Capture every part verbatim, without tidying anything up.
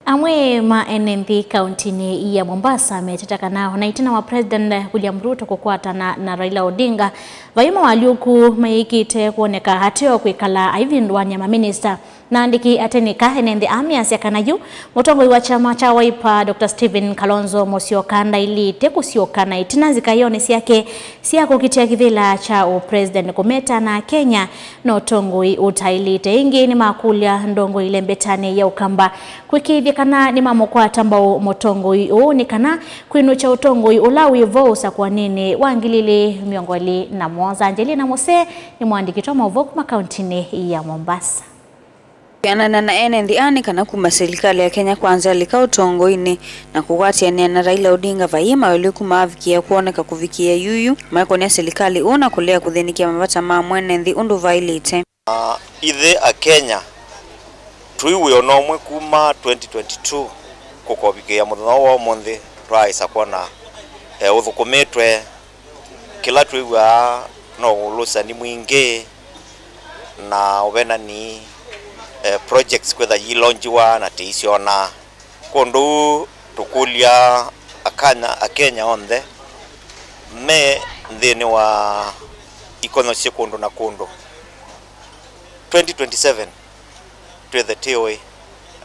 Amwe ma ene nthĩ kauntinĩ ya Mombasa meteta kana ona ĩtina wa President William Ruto kũkwatana na Raila Odinga, vai moalyũku mayĩkĩte kwoneka ateo kwĩkala aivindũany'a maminista na andĩki atĩ nĩka ene nthĩ aa measya kana yu mũtongoi wa kyama kya Wiper, Doctor Stephen Kalonzo Musyoka, ndaĩlĩte kũsyoka na ĩtina nzikaĩonĩ syake sya kũkitĩa kĩvĩla kya ũpresident kũmeta na Kenya na ũtongoi ũtaĩlĩte. Ĩngĩ nĩmakũlya ndongoi ĩlembetanĩ ya Ũkamba kwĩkĩĩthya kana nĩmamũkwata mbau mũtongoi ũũ nĩ kana kwĩnũkya ũtongoi ũla wĩ vo ũsakũanĩnĩ wa ngili ilĩ mĩongo ĩlĩ na mũonza. Angelina Mose nĩ mũandĩki wa maũvoo kuma kauntinĩ ya Mombasa. Kwĩanana na ene nthĩ aa nĩ kana kuma silikalĩ ya Kenya Kwanza yalika ũtongoinĩ na kũkwatĩanĩa na Raila Odinga, vaiĩ maũalyũku maavikie kwoneka kũvikĩĩa yuyu maikonia silikalĩ ũũ na kũlea kũthĩnĩkĩa mavata ma mwene nthĩ ũndũ vaĩlĩte. Ithyĩ Akenya twĩ wĩoo na ũmwe kuma twenty twenty-two kũkovikĩĩa mũthenya ũũ wa ũmũnthĩ, twaaĩsa kwona, eh, ũthũkũmĩtwe. Kĩla twĩw'aa no ũlũsani mwingĩ na ũvenani, eh, projects kwĩtha yilonjiwa na tĩisyona. Kwondũ ũu tũkũlya Akanya, Akenya onthe me nthĩnĩ wa ikonyo syĩ kũndũ na kũndũ, twenty twenty-seven twĩthe tĩũĩ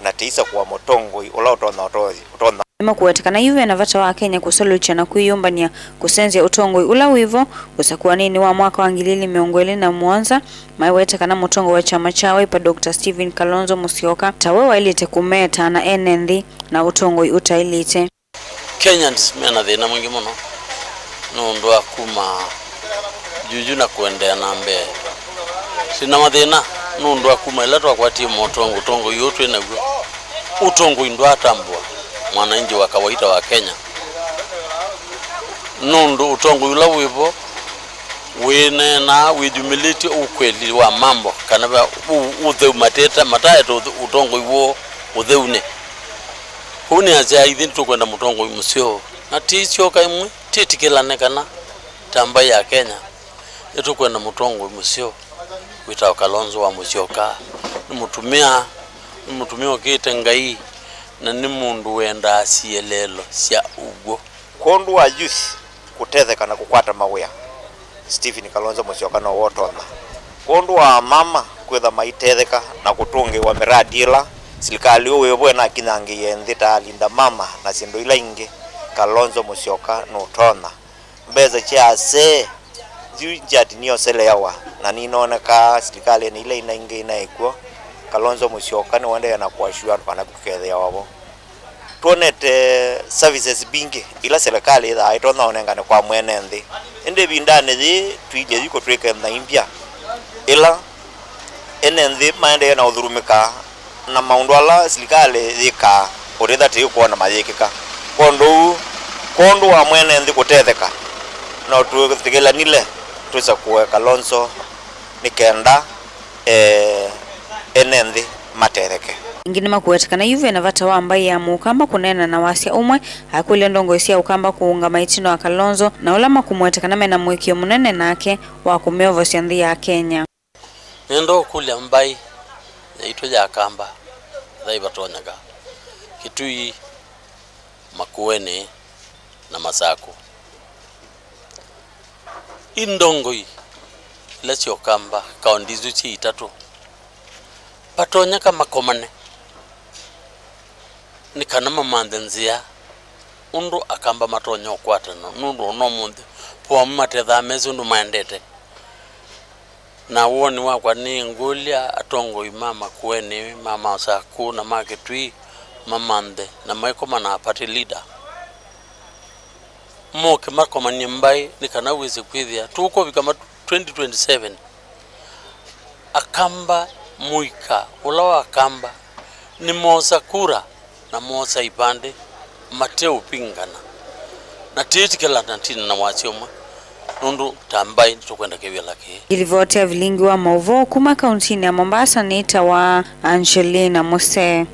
na tĩisakũa mũtongoi ũla ũtonya, ũtonya. Nĩmakũweta kana yu vena vata wa Akenya kũsalukya na kwĩyũmbany'a kũsenzya ũtongoi ũla wĩvo ũsakũanĩnĩ wa mwaka wa ngili ilĩ mĩongo ĩlĩ na mũonza, maiweta kana mũtongoi wa kyama kya Wiper, Doctor Stephen Kalonzo Musyoka, tawe waĩlĩte kũmeta na ene nthĩ na ũtongoi ũtaĩlĩte. Kenyans mena thĩna mwingĩ mũno nũndũ wa kuma juju na kũendeea na mbee. Twĩna mathĩna nũndũ wa kuma ĩla twakwatie motongoi, ũtongoi ũũ twĩ naw'o. Ũtongoi ndwatambũa mwananchi wa kawaida wa Kenya, nũndũ ũtongoi ũla wĩvo wĩneenaa wĩyumĩlĩtye ũkweli wa mambo, kana ve ũ-, ũtheu mateta, mataete ũthe-, ũtongoi woo ũtheunĩ. Kwoou nĩasya, ithyĩ nĩtũkwenda mũtongoi mũseo, na tĩisyoka ĩmwe, tĩtĩkĩlane kana ta mbaĩ ya Kenya nĩtũkwenda mũtongoi mũseo wĩtawa Kalonzo wa Musyoka. Nĩ mũtumĩa, nĩ mũtumĩa ũkĩte Ngai, na nĩ mũndũ wendaa sieleelo sya ũw'o. Kwondũ wa youth kũtetheka na kũkwata mawĩa, Stephen Kalonzo Musyoka nowe ũtonya. Kwondũ wa mama kwĩtha maitetheka na kũtũngĩĩwa mĩradi ĩla silikalĩ ũũ wĩvo ĩnakinyangĩĩe nthĩ ta Linda Mama na syĩndũ ila ingĩ, Kalonzo Musyoka nũtonya. Mbesa sya asee yu ngyatinie ũseleawa na ninonekaa silikalĩnĩ ila ina ingĩ inaĩ kw'o. Kalonzo Musyoka nĩũendee na kũasyũa andũ kana tũkethĩawa vo. Twonete services mbingĩ ila silikalĩ ĩthaa ĩtonya ũnengane kwa mwene nthĩ, ĩndĩ ĩvindanĩ yĩĩ tũilye yu kũtw'ĩke nthaimbya ĩla ene nthĩ maendee na ũthulumĩka na maũndũ ala silikalĩ yĩkaa ũtĩtha tĩkwona mayĩkĩka. Kwondũ ũu, kwondũ wa mwene nthĩ kũtetheka, no twĩtĩkĩlanile tũsakũe Kalonzo nĩ kenda, eh, ene nthĩ matetheke. Ĩngĩ nĩmakũweta kana yu vena vata wa mbaĩ ya Mũkamba kũneena na wasya ũmwe, akũlya ndongoi sya Ũkamba kũũngama ĩtina wa Kalonzo, na ũla makũmũweta kana mena mũĩkĩĩo mũnene nake wa kũmeovosya nthĩ ya Kenya. Nĩenda ũkũlya mbaĩ yaitũ ya Akamba ĩla ĩvatonyeka, Kitui, Makueni na Masakũ. Indongoi ila sya Ũkamba kaũnti isu syĩ itatũ, vatonyeka makomane nĩ kana mamanthe nzĩa ũndũ Akamba matonya ũkwatana, nũndũ ona ũmũnthĩ vamwe matethaa mesĩ ũndũ maendete. Na woni wakwa nĩ ngũlya atongoi ma Makueni, ma Masakũ na ma Kitui mamanthe na maikomana na party leader, moke makomanie mbaĩ nĩ kana wĩse kwĩthĩa tũkũvika ma twenty twenty-seven, Akamba, mũika ũla wa Akamba nĩ mosa kura na moosa ivandĩ mateũvingana, na tĩĩtĩkĩlana tine na wasya ũmwe, nũndũ ta mbaĩ nĩtũkwenda kĩvĩla kĩĩ. Ngilivoti ya vilingi wa maũvoo kuma kauntinĩ ya Mombasa nĩtawa Angelina Muse.